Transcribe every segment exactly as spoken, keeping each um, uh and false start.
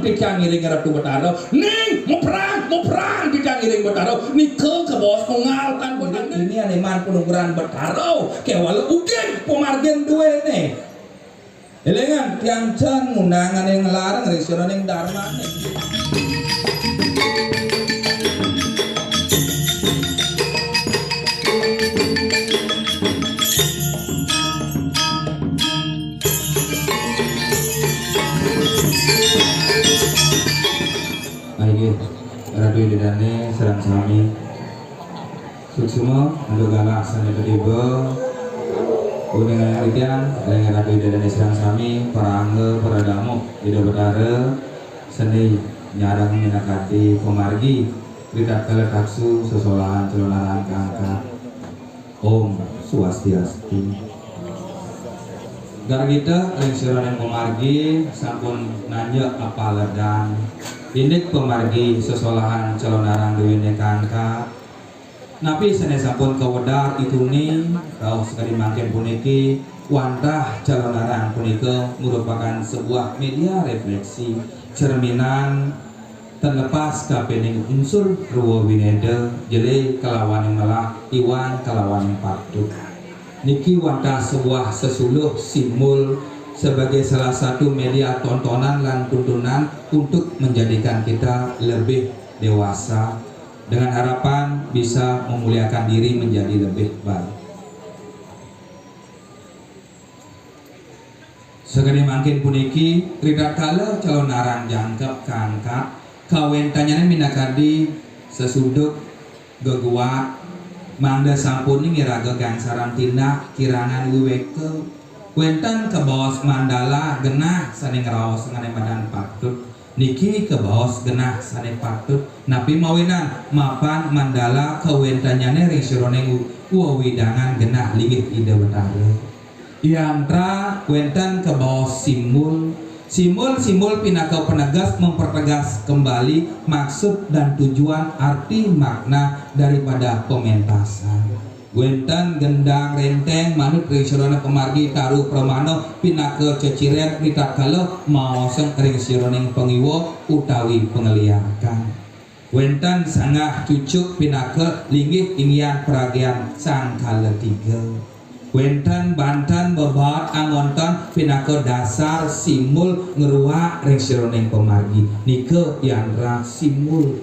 Picang ngiring Ratu Betara, ning muprang, muprang picang ngiring Betara, nika kabaos nunggal tan betara. Ini aneman panugrahan Betara, kéwala ugi pamargin duéné. Élingang tiang cén ngundang ané nglarang ring sajeroning darmané. Inggih, Ratu Ida Dané sareng sami. Suksma, antuk galah sané katiba. Uning ayang titiang, ring Ratu Ida Dané sareng sami, para angga, para damuh, Ida Betara, sané nyarengin minakadi pamargi, ritatkala taksu sesolahan calonarang kaangkat. Om Swastiastu. Gargita ring sajeroning pamargi sampun nanjak apaladan. Indik pamargi sesolahan calonarang duéné kaangkat. Napi sané sampun kawedar ituné, rauh sakadi mangkin puniki, wantah calonarang punika merupakan sebuah media refleksi, cerminan, tan lepas kapining unsur rwa winéda, jelé kalawaning melah, iwang kalawaning patut. Niki wantah sebuah sesuluh simbol sebagai salah satu media tontonan lan tuntunan untuk menjadikan kita lebih dewasa, dengan harapan bisa memuliakan diri menjadi lebih baik. Sakadi mangkin puniki, ritatkala calonarang jangkep kaangkat, kawéntenannyané minakadi sesuduk geguak, mangda sampuning iraga gangsaran tindak kirangan wiwéka. Wénten kabaos mandala genah sané ngraosang ané madan patut. Niki kabaos genah sané patut. Napi mawinan mapan mandala kawéntenannyané ring sajeroning wewidangan genah linggih Ida Betara. Yantra wénten kabaos simbol. Simbol-simbol pinaka penegas, mempertegas kembali maksud dan tujuan, arti makna daripada pementasan. Wénten gendang rénténg manut ring sajeroning pamargi taruh pramana pinaka ceciren ritatkala maosang ring sajeroning pangiwa utawi pangeliakan. Wénten sanggah cucuk pinaka linggih inggihan pragian sangkala tiga. Wénten banten bebaat angonten pinaka dasar simbol ngruak ring sajeroning pamargi. Nika yantra simbol.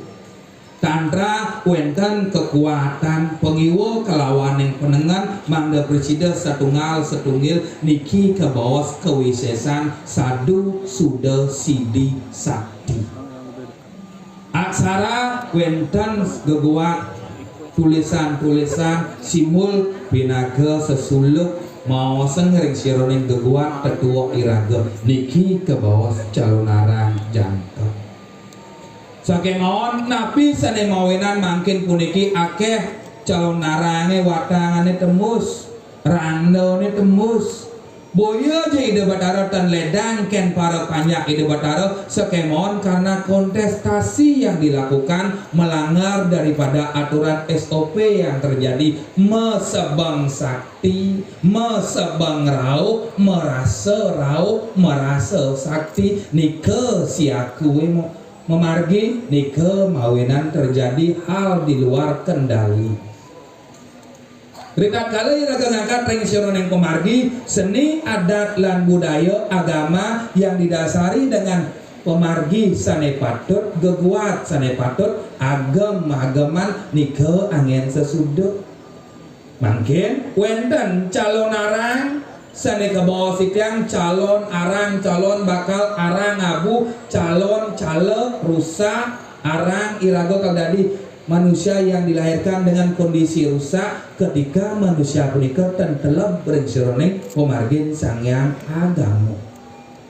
Tantra wénten kekuatan pangiwa kalawaning panengen mangda prasida satunggal satunggil niki kabaos kawisésan sadu suda sidi sakti. Aksara wénten geguak tulisan-tulisan simbol pinaka sesuluh maosang ring sajeroning geguak tetuek iraga niki kabaos calonarang jangkep. Sakémaon napi sané mawinan mangkin puniki akéh calonarangé watangané tembus, randauné tembus. Boya ja Ida Batara tan ledang kén para panjak Ida Batara, sakémaon karena kontestasi yang dilakukan melanggar daripada aturan S O P yang terjadi, masebeng sakti, masebeng rauh, marasa rauh, marasa sakti, nika siakué mo- mamargi, nika mawinan terjadi hal di luar kendali. Ritatkala iraga ngangkat ring sajeroning pamargi, seni, adat, lan budaya, agama yang didasari dengan pamargi sané patut, geguat sané patut, agem-ageman, nika anggén sesuduk. Mangkin wénten calonarang sané kabaos titiang calon arang, calon bakal, arang abu, calon cala, rusak, arang iraga kal dadi manusia yang dilahirkan dengan kondisi rusak ketika manusia punika ten teleb ring sajeroning pamargin Sang Hyang Agama.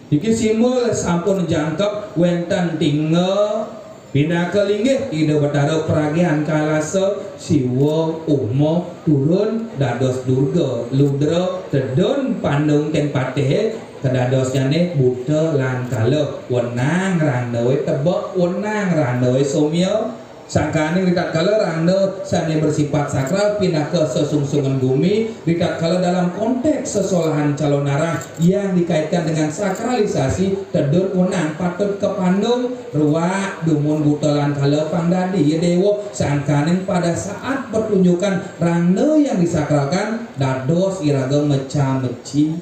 Niki simbol sampun jangkep wénten tingga pinaka linggih Ida Batara Pragian Kalasa, Siwa, Uma, turun dados Durga, Ludra, tedun pandung kén patihé, kadadosnyané buta lan kala, wenang randaué tebek, wenang randaué somya, Sangkaning ritatkala rangda sane bersifat sakral pinaka sesungsungan gumi, ritatkala dalam konteks sesolahan calonarang yang dikaitkan dengan sakralisasi, tedun unang patut kapandung, ruak dumun buta lan kala pang dadi ya dewa, sangkaning pada saat pertunjukan rangda yang disakralkan, dados iraga meca-meci.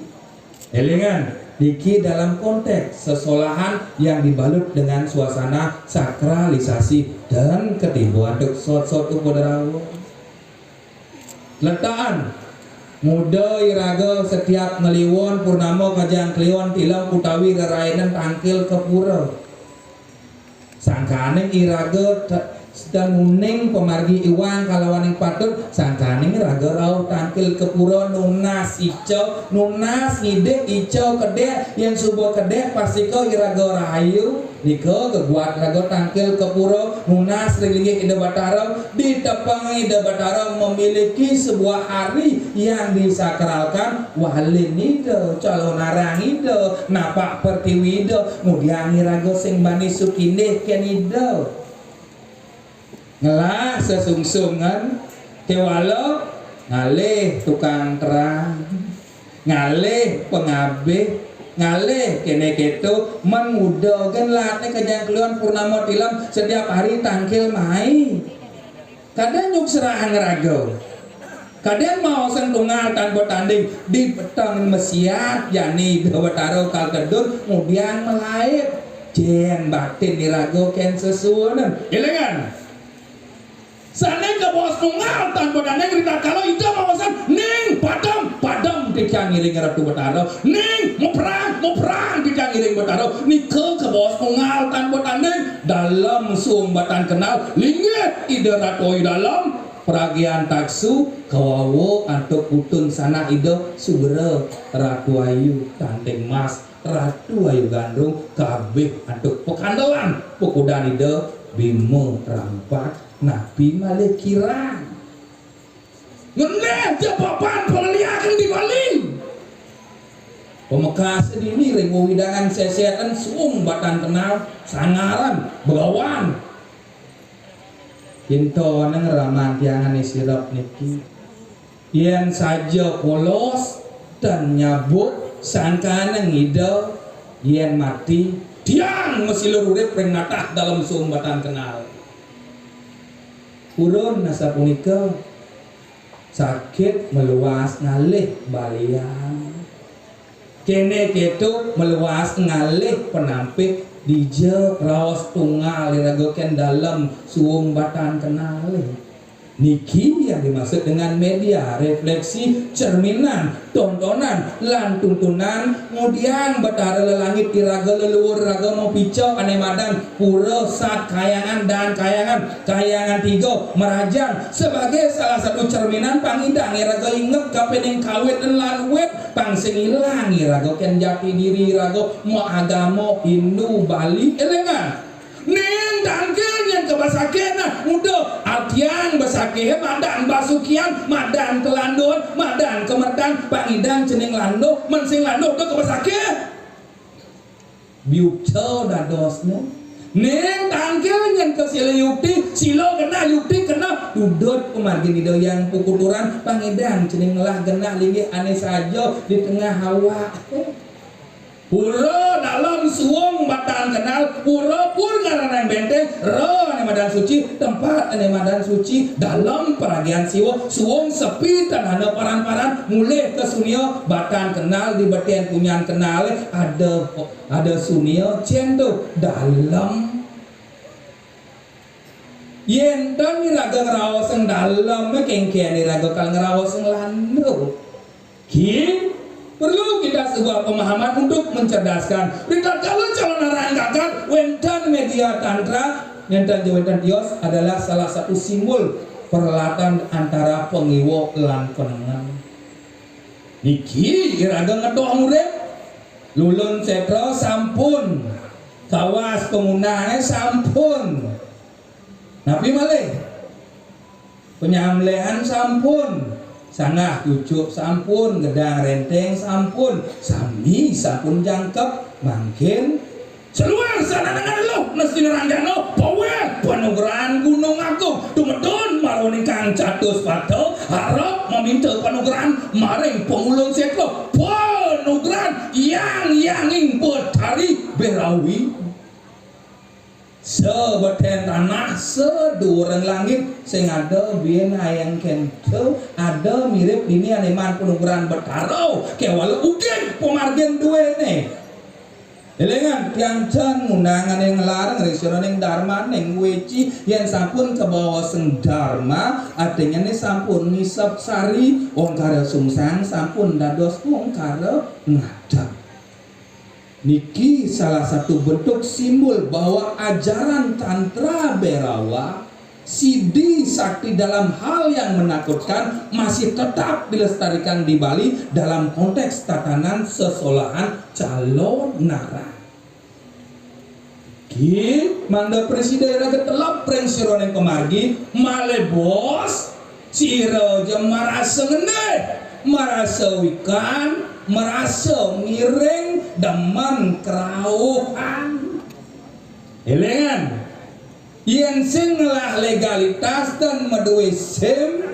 Elingan, niki dalam konteks sesolahan yang dibalut dengan suasana sakralisasi dan ketiba antuk sot-sot upadrawa. Letakan, muda iraga setiap ngliwon purnama, kajang kliwon tilem utawi rerainan tangkil ka pura. Sangkaning iraga te-, sedeng uning pamargi iwang kalawaning patut, sangkaning iraga rauh tangkil ka pura nunas ica, nunas ngidik ica kedek, yen suba kedek pastika iraga rahayu. Nika geguat iraga tangkil ka pura, nunas ring linggih Ida Batara, ditepeng Ida Batara memiliki sebuah hari yang disakralkan, walin Ida, calonarang Ida, napak pertiwi Ida, ngudiang iraga sing bani sukindih ken Ida. Ngelah sesungsungan, kewala ngalih tukang terang, ngalih pangabih, ngalih kene keto, men nguda gen latne kajang kliwon purnama tilem setiap hari tangkil mai. Kada nyukserahang raga. Kada maosang tunggal tanpa tanding, di peteng mesiat jani Ida Batara kal tedun, ngudiang malaib. Jen batin iraga ken sesuunan. Elingan. Sane kabaos tunggal tanpa tanding ritatkala Ida maosang ning padem, padem titiang ngiring Ratu Batara. Ning muprang, muprang titiang ngiring Batara. Nika kabaos tunggal tanpa tanding. Dalem suung batan kenal, linggih Ida Ratu Ayu Dalem, pragian taksu, kawawa antuk putun sanak Ida sugra Ratu Ayu Tanding Mas, Ratu Ayu Gandrung, kabeh antuk pakandelan pakudan Ida Bima Rampak, napi malih kirang. Ngendih ja papan pangliakan di Bali. Pamekas dini ring wewidangan sesetan suung batan kenal, Sangaran, Begawan. Kinto neng raman tiangan sirep niki. Yen saja polos tan nyabut sangkaning Ida, yen mati, tiang masilur urip ring natah dalem suung batan kenal. Purun asapunika, sakit maluas ngalih balian. Kene keto maluas ngalih penampik dija raos tunggal iraga ken dalem suung batan kenale. Niki yang dimaksud dengan media refleksi, cerminan, tontonan, lan tuntunan, ngudiang Batara lelangit iraga leluhur raga mapica ane madan pura sat kayangan dan kayangan, kayangan tiga, merajang sebagai salah satu cerminan pangidang iraga inget kapining kawit lan wit, pang sing ilang iraga ken jati diri iraga maagama Hindu Bali. Elingan. Ning tangkil nyen ka basakih nah, udah artian basakih, madan basukian, madan kelandun, madan kemertan, pangidang cening landuh, men sing landuh udah ka basakih. Biuca dadosne. Ning tangkil nyen ka sila yukti, sila genah yukti keneh, dudut pamargin Ida Hyang Pukuturan, pangidang cening ngelah genah linggih ane saja di tengah awak. Pura dalem suung batan kenal, pura pur ngaranang benteng, ra ane madan suci, tempat ane madan suci, dalem paragian Siwa, suung sepi tan ada paran-paran, mulih ka sunia, batan kenal di betien punyan kenale, ada, ada sunia, cen tu, dalem. Yen tan iraga ngraosang dalem, kengken iraga kal ngraosang landu. Ki, perlu kita sebuah pemahaman untuk mencerdaskan. Ritatkala calonarang gagat, wenten media tantra, wenten ja wenten tios adalah salah satu simbol perhelatan antara pangiwa lan panengen. Niki iraga ngedoh urip, lulun setra sampun, kawas pangundane sampun. Napi malih? Panyamblehan sampun, sanggah cucuk sampun, gedang renteng sampun, sami sampun jangkep, mangkin Saluir sanana ngaluh nestina ranjana, paweh panugrahan Gunung Agung. Tumedun maroning kang catus pata, arep maminta panugrahan maring pangulun setra. Panugrahan Hyang Hyanging Betari Berawi. Sabeten tanah, saduuring langit, sing ada buin ayang kento, ada mirip dini aneman panugrahan Betara, kewala ugig pamargin duene. Elingan, tiang can ngundang ane nglarang ring siraning darmaning weci, yen sampun kabaosang darma, artinyane sampun ngisep sari, ongkara sungsang, sampun dados ongkara ngadeg. Niki salah satu bentuk simbol bahwa ajaran Tantra Berawa, Siddhi Sakti dalam hal yang menakutkan, masih tetap dilestarikan di Bali dalam konteks tatanan sesolahan Calonarang. Ki, mangda prasida iraga teleb ring siraning pamargi, malih bos, sira ja marasa ngendih, marasa wikan, marasa miring, demen krauhan. Elingan, yen sing ngelah legalitas tan madue SIM,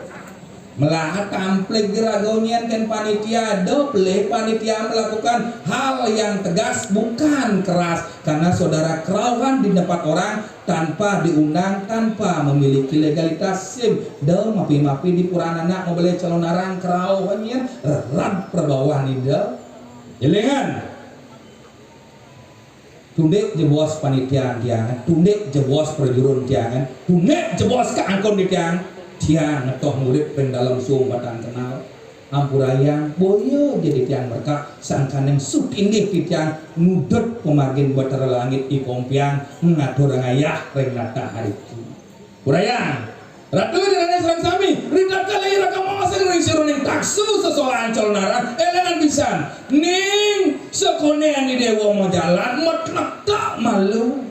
melah tamplig raga nyen ken panitia, ada pelih panitia melakukan hal yang tegas, bukan keras, karena saudara kerauhan di tempat orang tanpa diundang, tanpa memiliki legalitas SIM. Da mapi-mapi di Purana anak mabelih Calonarang kerauhan nyen, rered prabawan ida. Elingan. Tundik jebos panitiaan tiangan, tundik jebos prajurun tiangan, tundik jebos kaangkun titiang, tiang ngetoh ngurip ring dalem suung batang kenal. Ampurayang, boya ja titiang merekak, sangkaning sutindih titiang ngudud pamargin Betara Langit i Kompiang, ngaturang ayah ring natah ariki. Urayang, Ratu Ida Dané sareng sami, ritatkala iraga maosang ring sajeroning taksu sesolahan Calonarang, élingang pisan, ning sakoné ané déwa majalan, metletak malu.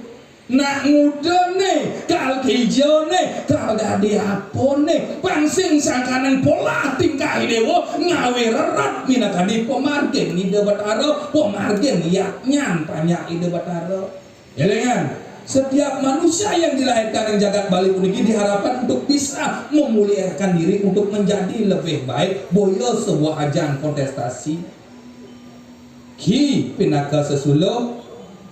Nak ngudané, kal kijané, kal dadi apané, pang sing sangkaning polah tingkah i déwa, ngawé rered minakadi pamargin Ida Batara, pamargin yatnyan panjak Ida Batara. Élingang, setiap manusia yang dilahirkan ring jagat Bali puniki diharapkan untuk bisa memulihkan diri untuk menjadi lebih baik, boya sebuah ajang kontestasi. Ki pinaka sesuluh,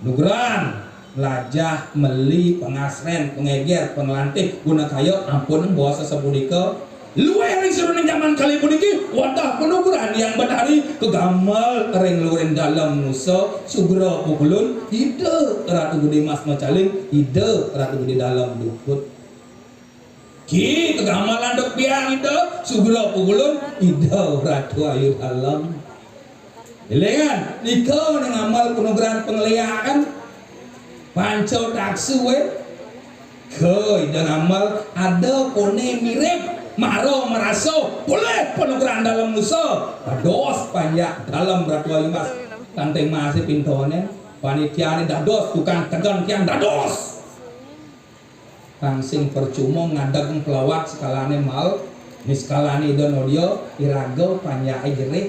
nugrahan, lajah, meli, pangasrén, pangéger, panglantih, guna kaya, ampun, basa sapunika, luih ring sajeroning jaman kalih puniki, wantah panugrahan Hyang Betari kagamel ring luhuring dalem nusa, sugra pukulun, Ida Ratu Gedé Mas Macaling, Ida Ratu Gedé Dalem Dukut. Ki kagamel antuk biang Ida, sugra pukulun, Ida Ratu Ayu Dalem. Élingang, nika né ngamel panugrahan pangliakan. Panca taksu, eh. Ka Ida ngamel, ada koné mirip, mara marasa, polih panugrahan dalem nusa. Dados panjak dalem Ratu Ayu Mas. Kanti masih pintoné, panitiané dados, tukang tegen tiang dados. Pang sing percuma ngadeg pelawat sekalané mal, niskalané Ida Nodia, iraga panjaké jerih.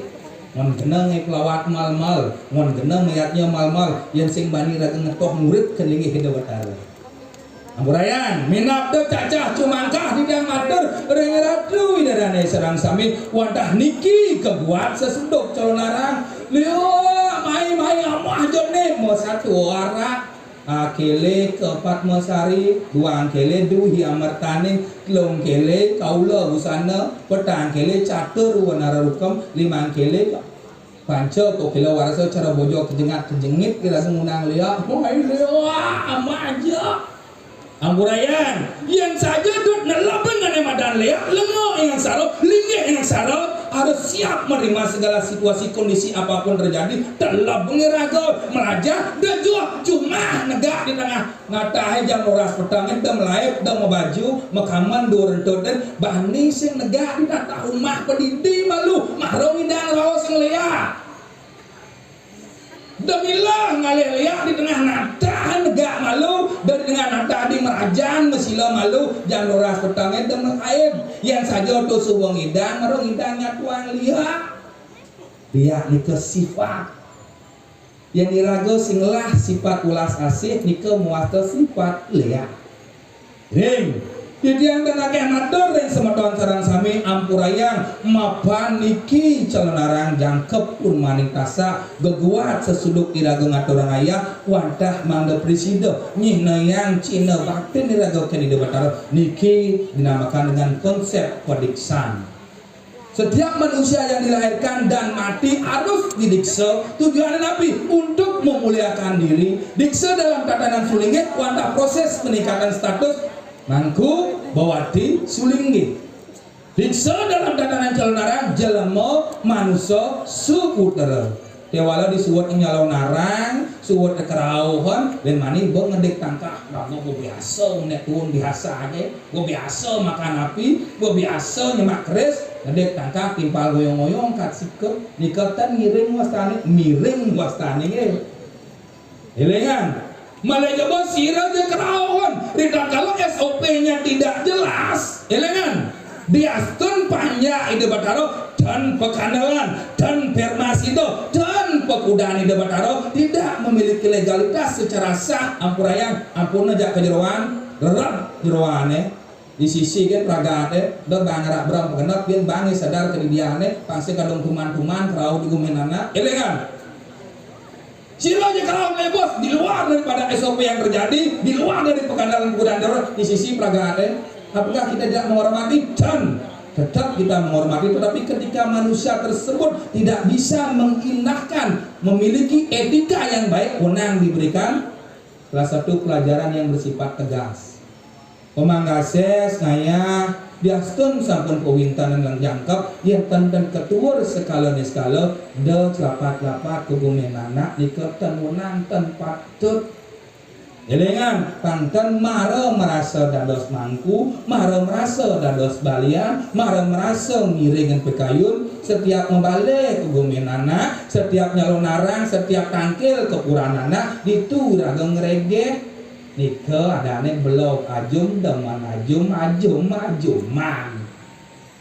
Ngon geneng pelawat mal-mal, ngon geneng mayatnya mal-mal, yén sing bani raga ngetoh murid ké linggih Ida Batara. Ampurayang, minab da cacah cumangkah titiang matur ring Ratu Ida Dané sareng sami, wantah niki kaguat sesenduk Calonarang. Liu, mai-mai amah ja né, mau satu arak. Akélé ka Padmasari, duang kélé Dwihi Amertaning, telung kélé Kaula Busana, petang kélé Catur Wanara Rukem, limang kélé ka Panca Kokila Warasa, cara bojo kejengat-kejengit, kira ngundang léak, "Woi léak, amah ja." Ampurayang, yén saja dot nelebang ané madan léak, lenga ing aksara, linggih ing aksara, harus siap menerima segala situasi kondisi apapun terjadi, telebang iraga, melajah, dejuh, jumah, negak di tengah natahé jam dua belas peteng, da malaib, da mabaju, makamen, duur entut, bani sing negak di natah umah padidi malu, mara ngidang raos sing léak. Da milah ngalih léak di tengah natah negak malu, da di tengah natah di merajan masila malu, jam dua belas petengé da malaib. Yén saja to suba ngidang, mara ngidang nyatuang léak. Léak nika sifat. Yén iraga sing ngelah sipat welas asih nika mawasta sipat léak. Ring. Titiang tan akéh matur ring semeton sareng sami, ampurayang mapan niki calonarang jangkep purmaning tasak, geguat sesuduk iraga ngaturang ayah, wantah mangda prasida nyihnayang cihna baktin iraga kén Ida Batara niki dinamakan dengan konsep padiksan. Setiap manusia yang dilahirkan dan mati harus didiksa. Tujuannya napi? Untuk memuliakan diri. Diksa dalam tatanan sulinggih wantah proses peningkatan status mangku bawati sulinggih. Diksa dalam tatanan calonarang jelema manusa suputra. Kéwala disuud nyalonarang, suud kerauhan, lén mani ba ngedik tangkah, raga ba biasa, menék tuun biasa aja, ba biasa makan api, ba biasa nyemak keris, ngedik tangkah timpal ngoyong-ngoyong kat sikut, nika tan ngiring wastané, miring wastané nggih. Élingang, malih jaba sira ja kerauhan, ritatkala S O P-nya tidak jelas. Élingang, diastun panjak Ida Batara, tan pakandelan, tan permasida, tan pakudan Ida Batara, tidak memiliki legalitas secara sah, ampurayang, ampun aja kejeroan, rerep jeroané. Di sisi kan pragaté, da bang rak bram pagenep, yén bang sadar kedidiané, pasti kadung tuman-tuman, kerauh di guménana. Élingang. Sira ja kerauh malih bos, di luar daripada S O P yang terjadi, di luar dari pegandalan budaya di sisi pragaté. Apakah kita tidak menghormati? Dan tetap kita menghormati, tetapi ketika manusia tersebut tidak bisa mengindahkan, memiliki etika yang baik, wenang diberikan salah satu pelajaran yang bersifat tegas. Pamanggasé ngayah, diastun sampun kawintenan lan jangkep, yén ten-ten katuur sekala niskala, da celapat-celapat ka guménan nika ten wenang, ten patut. Élingang, pang ten mara marasa dados mangku, mara marasa dados balian, mara marasa ngiring pikayun, setiap mabalih ka guménan, setiap nyalonarang, setiap tangkil ka puranan, ditu raga ngregeh. Nika adané belog ajum, demen ajum, ajum-ajuman.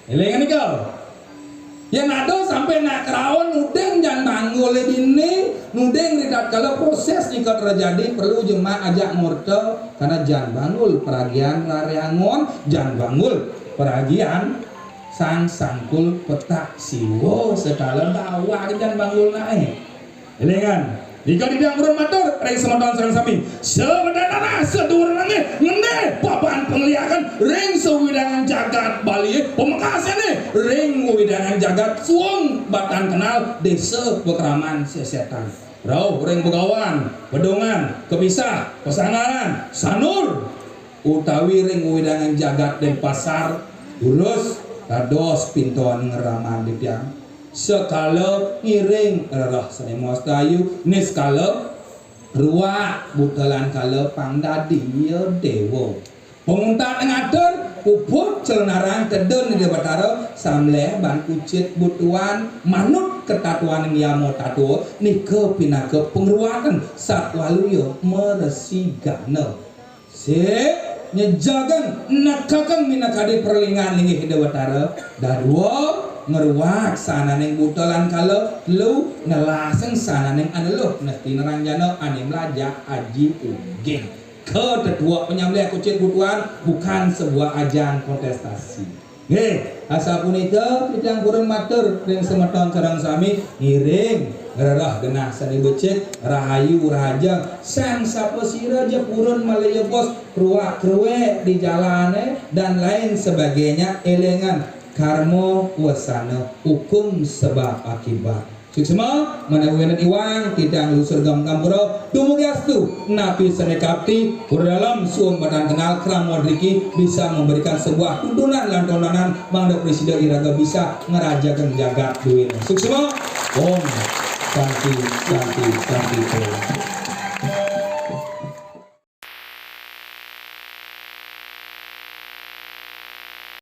Éling nika. Yén ada sampai nak kerauh nuding Jan Banggul dini, nuding ritatkala proses nika terjadi, perlu jemah ajak murta, karena Jan Banggul paragian Rariangun, Jan Banggul paragian Sang Sangkul Petak Siwa, setala dawah Jan Banggul naé. Élingang, nika titiang purun matur ring semeton sareng sami. Sabada tanah, saduur langit, ngenénin papan pangliakan ring sawidangan jagat Bali, pamekasné ring wewidangan jagat Suwung Batan Kenal, Désa Pakraman Sesetan. Rauh ring Begawan, Bedungan, Kepisah, Pesanggaran, Sanur, utawi ring wewidangan jagat Denpasar, durus dados pintoan ngraman titiang. Sekala ngiring rereh sané mawasta ayu, niskala ruak buta lan kala pang dadi ya déwa. Panguntat ngatur, puput calonarang tedun Ida Batara, samleh ban kucit butuan, manut katatuaning yama tatua, nika pinaka pangruakan satwaluya maresigana. Sik, nyejageng, nekekeng minakadi pralingan linggih Ida Batara. Dadua, ngruak sahananing buta lan kala. Telu, nelasang sahananing aneluh, nesti neranjana ané mlajah aji ugging. Ka tetua panyamleh kucit butuan bukan sebuah ajang kontestasi. Nggih, asapunika titiang purun matur ring semeton sareng sami, ngiring ngrereh genah sané becik, rahayu rahajeng, sang sapasira ja purun malih bos, kruak-kruék di jalané, dan lain sebagainya, élingang karma wasana, hukum sebab akibat. Suksma, menawi wénten iwang, titiang lusur geng ngampura. Dumugi astu, napi sané kapti, pura dalem, Suwung Batan Kenal, krama driki, bisa memberikan sebuah tuntunan lan tontonan, mangda prasida iraga bisa ngrajagang jagat duéné. Suksma, Om Santi, Santi, Santi, Om.